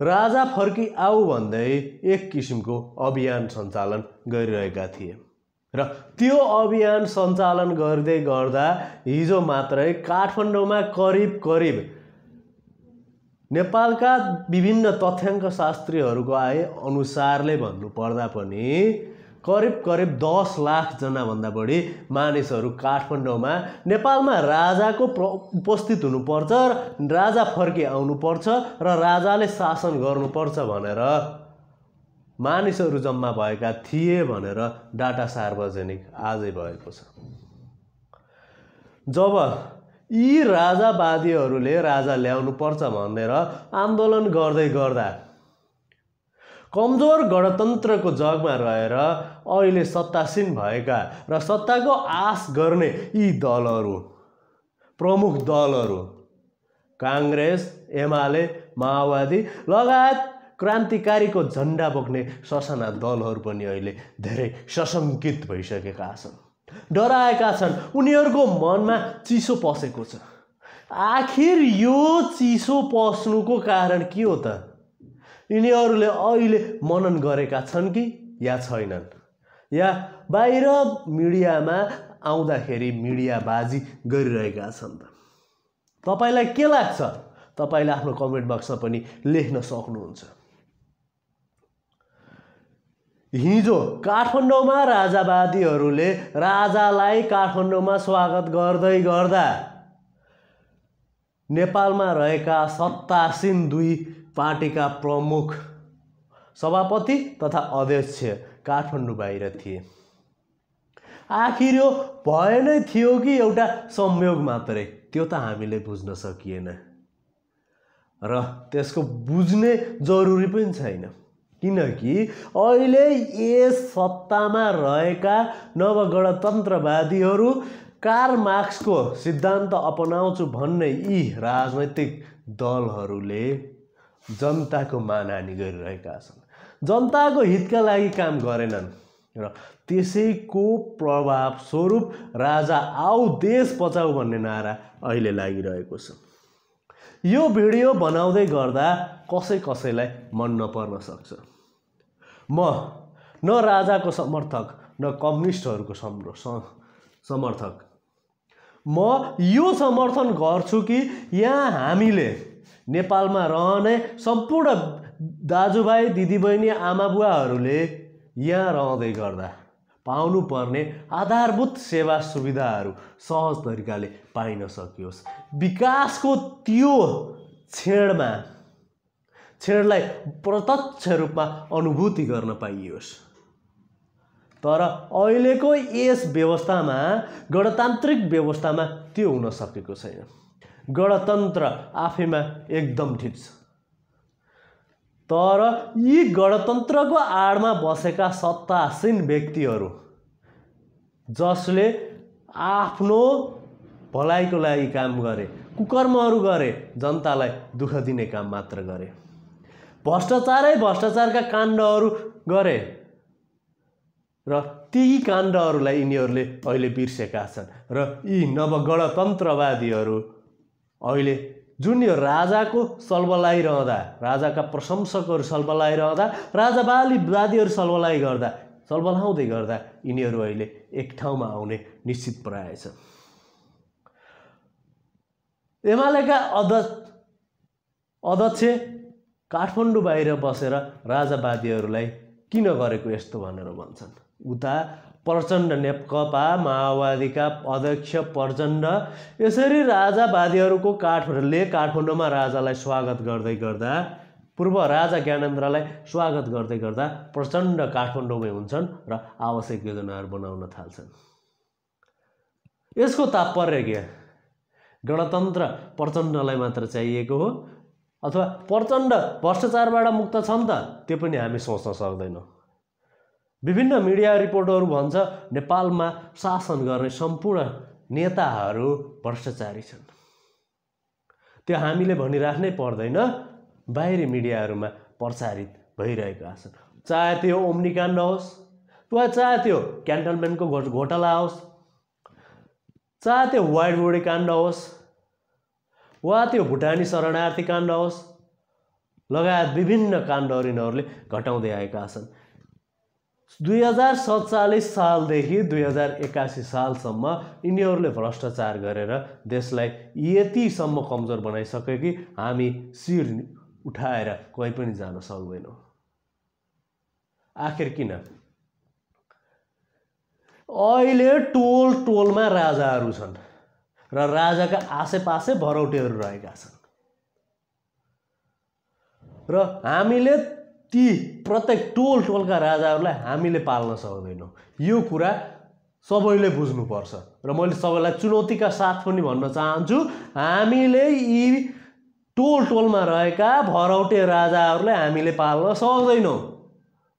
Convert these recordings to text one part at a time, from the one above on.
राजा फर्की आऊ भन्दै एक किसिमको अभियान सञ्चालन गरिरहेका थिए र त्यो अभियान सञ्चालन गर्दै गर्दा हिजो मात्रै काठमाडौँमा करिब नेपालका विभिन्न तथ्याङ्क शास्त्रीहरूको आए अनुसारले भन्नुपर्दा पनि करिब 10 लाख जना भन्दा बढी मानिसहरू काठमाडौँमा नेपालमा राजाको उपस्थित हुनुपर्छ र राजा फर्की आउनुपर्छ र राजाले शासन गर्नुपर्छ भनेर मानिसहरू जम्मा भएका थिए भनेर डाटा सार्वजनिक आजै भएको छ। जब यी राजावादीहरूले राजा ल्याउनुपर्छ भनेर आन्दोलन गर्दै गर्दा कमजोर गणतन्त्रको जगमा रहेर अहिले सत्तासीन भएका र सत्ताको आश गर्ने यी दलहरू, प्रमुख दलहरू काङ्ग्रेस, एमाले, माओवादी लगायत क्रान्तिकारीको झन्डा बोक्ने ससाना दलहरू पनि अहिले धेरै सशङ्कित भइसकेका छन्, डराएका छन्। उनीहरूको मनमा चिसो पसेको छ। आखिर यो चिसो पस्नुको कारण के हो त? यिनीहरूले अहिले मनन गरेका छन् कि या छैनन्, या बाहिर मिडियामा आउँदाखेरि मिडियाबाजी गरिरहेका छन् त? तपाईलाई के लाग्छ? तपाईले आफ्नो कमेन्ट बक्समा पनि लेख्न सक्नुहुन्छ। हिजो काठमाडौँमा राजावादीहरूले राजालाई काठमाडौँमा स्वागत गर्दै गर्दा नेपालमा रहेका सत्तासीन दुई पार्टीका प्रमुख सभापति तथा अध्यक्ष काठमाडौँ बाहिर थिए। आखिर यो भए नै थियो कि एउटा संयोग मात्रै? त्यो त हामीले बुझ्न सकिएन र त्यसको बुझ्ने जरुरी पनि छैन, किनकि अहिले यस सत्तामा रहेका नवगणतन्त्रवादीहरू कार्ल मार्क्सको सिद्धान्त अपनाउँछु भन्ने यी राजनैतिक दलहरूले जनताको मानहानि गरिरहेका छन्, जनताको हितका लागि काम गरेनन् र त्यसैको प्रभाव स्वरूप राजा आऊ देश बचाऊ भन्ने नारा अहिले लागिरहेको छ। यो भिडियो बनाउँदै गर्दा कसैलाई मन नपर्न सक्छ। म न राजाको समर्थक न कम्युनिस्टहरूको समर्थक। म यो समर्थन गर्छु कि यहाँ हामीले नेपालमा रहने सम्पूर्ण दाजुभाइ दिदीबहिनी आमाबुवाहरूले यहाँ रहँदै गर्दा पाउनुपर्ने आधारभूत सेवा सुविधाहरू सहज तरिकाले पाइन सकियोस्, विकासको त्यो छेडलाई प्रत्यक्ष रूपमा अनुभूति गर्न पाइयोस्। तर अहिलेको यस व्यवस्थामा, गणतान्त्रिक व्यवस्थामा त्यो हुन सकेको छैन। गणतन्त्र आफैमा एकदम ठिक छ, तर यी गणतन्त्रको आडमा बसेका सत्तासीन व्यक्तिहरू जसले आफ्नो भलाइको लागि काम गरे, कुकर्महरू गरे, जनतालाई दुःख दिने काम मात्र गरे, भ्रष्टाचारका काण्डहरू गरे र ती काण्डहरूलाई यिनीहरूले अहिले बिर्सेका छन् र यी नवगणतन्त्रवादीहरू अहिले जुन यो राजाको सल्बलाइरहँदा, राजाका प्रशंसकहरू सल्बलाइरहँदा, राजावादीहरू सल्बलाउँदै गर्दा यिनीहरू अहिले एक ठाउँमा आउने निश्चित प्राय छ। एमालेका अध्यक्ष काठमाडौँ बाहिर बसेर राजावादीहरूलाई किन गरेको यस्तो भनेर भन्छन्। उता प्रचण्ड नेकपा माओवादीका अध्यक्ष प्रचण्ड यसरी राजावादीहरूको काठमाडौँमा राजालाई स्वागत गर्दै गर्दा, पूर्व राजा ज्ञानेन्द्रलाई स्वागत गर्दै गर्दा प्रचण्ड काठमाडौँमै हुन्छन् र आवश्यक योजनाहरू बनाउन थाल्छन्। यसको तात्पर्य के? गणतन्त्र प्रचण्डलाई मात्र चाहिएको हो अथवा प्रचण्ड भ्रष्टाचारबाट मुक्त छन् त? त्यो पनि हामी सोच्न सक्दैनौँ। विभिन्न मिडिया रिपोर्टहरू भन्छ नेपालमा शासन गर्ने सम्पूर्ण नेताहरू भ्रष्टाचारी छन्। त्यो हामीले भनिराख्नै पर्दैन, बाहिरी मिडियाहरूमा प्रचारित भइरहेका छन्। चाहे त्यो ओम्निकाण्ड होस्, वा चाहे त्यो क्यान्टनमेन्टको घोटाला होस्, चाहे त्यो वाइड बडी काण्ड होस्, वा त्यो भुटानी शरणार्थी काण्ड होस्, लगायत विभिन्न काण्डहरू यिनीहरूले घटाउँदै आएका छन्। 2047 सालदेखि 2081 सालसम्म यिनीहरूले भ्रष्टाचार गरेर देशलाई यतिसम्म कमजोर बनाइसक्यो कि हामी शिर उठाएर कहीँ पनि जान सक्दैनौँ। आखिर किन? अहिले टोलमा राजाहरू छन् र राजाका आसेपासे भरौटेहरू रहेका छन् र हामीले ती प्रत्येक टोलका राजाहरूलाई हामीले पाल्न सक्दैनौँ। यो कुरा सबैले बुझ्नुपर्छ र मैले सबैलाई चुनौतीका साथ पनि भन्न चाहन्छु, हामीले यी टोलमा रहेका भरौटे राजाहरूलाई हामीले पाल्न सक्दैनौँ।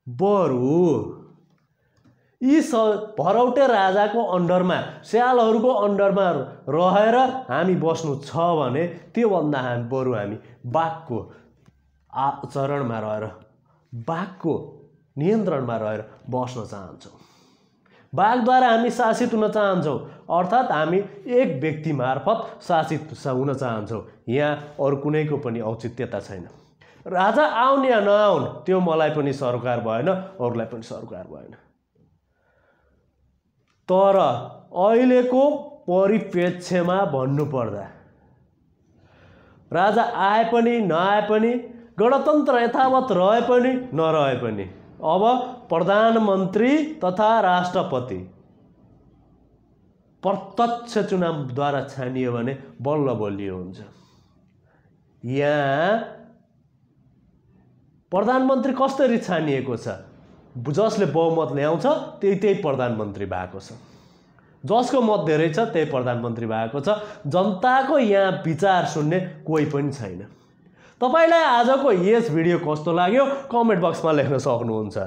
बरु यी भरौटे राजाको अन्डरमा, स्यालहरूको अन्डरमा रहेर हामी बस्नु छ भने त्योभन्दा बरु हामी बाघको आचरणमा रहेर, बाघको नियन्त्रणमा रहेर बस्न चाहन्छौँ। बाघद्वारा हामी शासित हुन चाहन्छौँ, अर्थात् हामी एक व्यक्ति मार्फत शासित हुन चाहन्छौँ। यहाँ अरू कुनैको पनि औचित्यता छैन। राजा आउन् या नआउन् त्यो मलाई पनि सरकार भएन, अरूलाई पनि सरकार भएन। तर अहिलेको परिप्रेक्ष्यमा भन्नुपर्दा राजा आए पनि नआए पनि, गणतन्त्र यथावत रहे पनि नरहे पनि, अब प्रधानमन्त्री तथा राष्ट्रपति प्रत्यक्ष चुनावद्वारा छानियो भने बल्ल बलियो हुन्छ। यहाँ प्रधानमन्त्री कसरी छानिएको छ? जसले बहुमत ल्याउँछ त्यही प्रधानमन्त्री भएको छ, जसको मत धेरै छ त्यही प्रधानमन्त्री भएको छ। जनताको यहाँ विचार सुन्ने कोही पनि छैन। तपाईलाई आजको यस भिडियो कस्तो लाग्यो कमेन्ट बक्समा लेख्न सक्नुहुन्छ।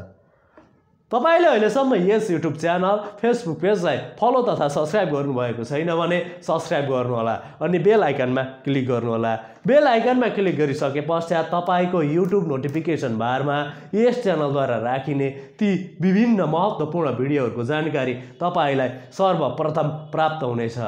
तपाईले अहिलेसम्म यस युट्युब च्यानल, फेसबुक पेजलाई फलो तथा सब्स्क्राइब गर्नुभएको छैन भने सब्स्क्राइब गर्नुहोला अनि बेल आइकनमा क्लिक गर्नुहोला। बेल आइकनमा क्लिक गरिसके पश्चात तपाईको युट्युब नोटिफिकेसन बारमा यस च्यानलद्वारा राखिने ती विभिन्न महत्त्वपूर्ण भिडियोहरूको जानकारी तपाईलाई सर्वप्रथम प्राप्त हुनेछ।